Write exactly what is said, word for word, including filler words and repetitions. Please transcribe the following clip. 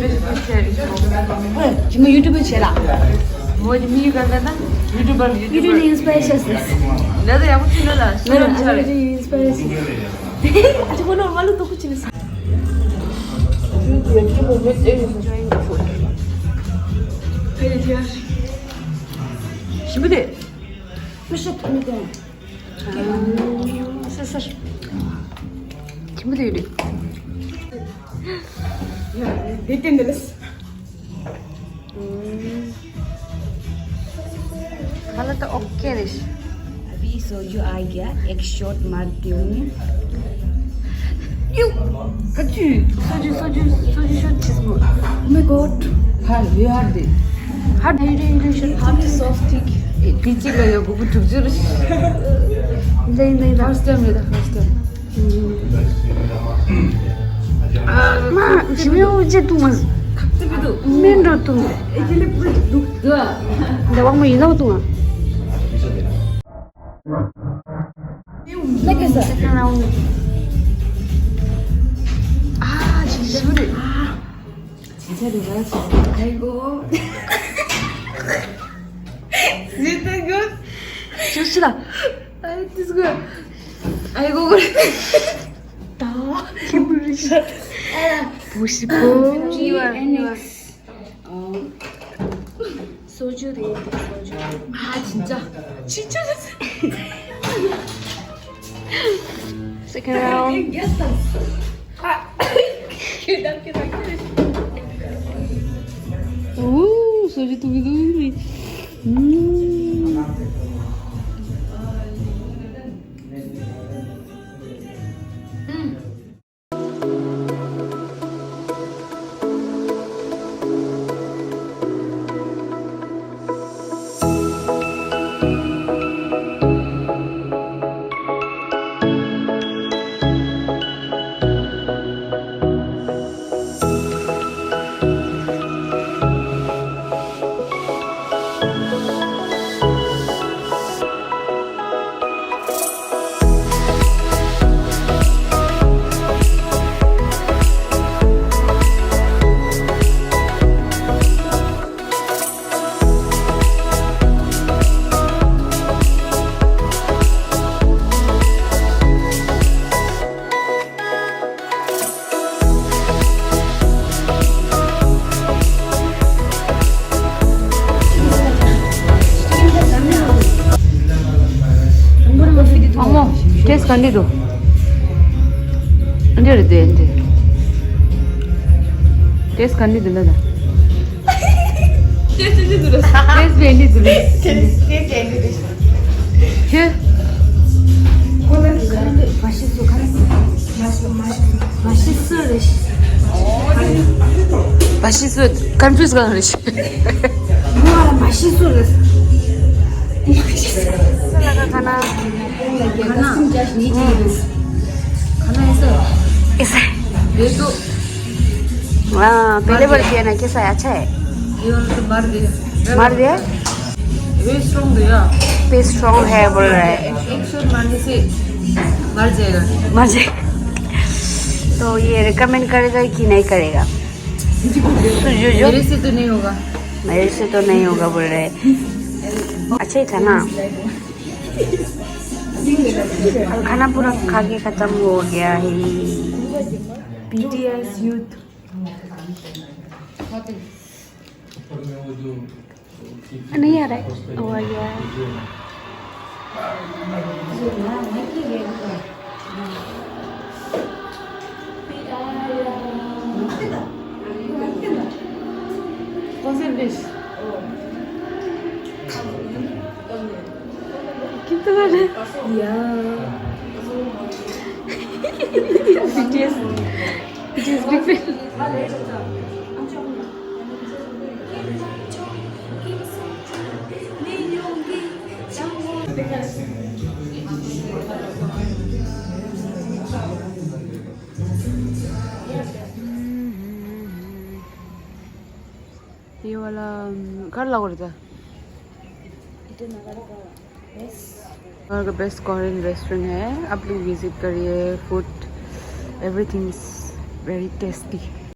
ཡུ་ཊུབ་ཆེ་རེད། ཧོ། ཁྱི་མོ་ཡུ་ཊུབ་ཆེ་ལ། མོ་ཅི་མི་ཡུ་ག་ན་ན་ཡུ་ཊུབ་པར་ཡུ་ཊུབ་པར་ཡུ་ཊུབ་ནི་ཨིན་སི་པ་རེ་ཤན་ཟེར། ན་ད་ཡག་པོ་ཅི་ན་ལ་ཤི་ར་ཆ་རེད། ཨིན་སི་པ་རེ་ཤན། ཨ་ཅི་ཁོ་ན་མ་ལུ་ཏོ་ཁུ་ཅི་ལ་ས། ཞིམ་པོ་དེ། མི་ཤེས་ཐུབ་མི་དེ། སེ་སེར། ཁྱིམ་དུ་ཡོད་རེད། དེ་བསྟན་འདི་ལས། ཁ་ལག་ད་ཨོ་ཀེ་རེད། अभी सोजू आ गया, एक शॉट मारती हूँ। ཡུ། ཁ་ཆུ། སོ་ཇུ་སོ་ཇུ་སོ་ཇུ་ཤོད་ཆིས་མོ། Oh my god. Hi, where are they? ཧ་ད་ཡུ་རེ་ཡུ་རེ་ཤོད་ཧ་ད་སོ་ཐིག་དེ་གཅིག་ལ་ཡོད་དགུ་པོ་དྲུག་ཅུ་རེད། འདི་འདི་འདི། First time རེད། First time. མ་ཞི་མི་འུ་ཅེ་ཏུ་མ། ཁག་ཏུ་བི་དུ། མེན་འགྲོ་ཏུ། ཨེ་ཅི་ལེ་པུ་དུ། འདི་བག་མ་ཡིན་ནོ་ཏུ་མ། Second round. ཨ་ཅི་ཞུ་རེད། ཅི་ཆ་རེད་ར་ཅི། 아이고. Is it good? ཅི་ཞིག་ལ། ཨ་this good. 아이고 그래. ད་ཁྱི་མོ་རེད་ཤག་པུ་ཤི་པོ། G N X. ཨོ། སོ་ཇུ་རེད། སོ་ཇུ། ཨ་ཅི་ཅ། ཅི་ཅ། Second round. ཨུ། སོ་ཇུ་ཏུ་གི་ཏུ་གི་རེད། ཨུ། ཨ་མོ། ཊེསི་ག་འདྲ་འདུག་འདི་རེད་དེ་འདི། ཊེསི་ག་འདྲ་འདུག་ལ་ད། ཊེསི་འདི་འདུག་ལ། ཊེསི་འདི་འདུག་ལ། ཊེསི་འདི་འདུག་ལ། ཧེ། མ་ཤི་སུ་རེད། མ་ཤི་སུ་ཀོན་ཕིའུ་སི་གང་རེད། མ་ཤི་སུ་རེད། ཁ་ན། ཁ་ན་ཨེ་ས། ཨེ་ས། हाँ, पहले बार किया ना, कैसा है? अच्छा है? ये वाला तो मार दिया। मार दिया? वे स्ट्रॉन्ग दिया। पे स्ट्रॉन्ग है बोल रहा है। एक शॉट मारने से मर जाएगा। मर जाएगा। तो ये रिकमेंड करेगा कि नहीं करेगा? जो, जो। मेरे से तो नहीं होगा। मेरे से तो नहीं होगा बोल रहे। अच्छा ही था ना। और खाना पूरा खा के खत्म हो गया है। BTS youth. नहीं आ रहा है। वो आ गया। कौन से डिश? कितना है? या। BTS, BTS big fan। ये वाला, घर लागो रहता। घर का बेस्ट कोरियन रेस्टोरेंट है, आप लोग विजिट करिए। Food, everything is very tasty।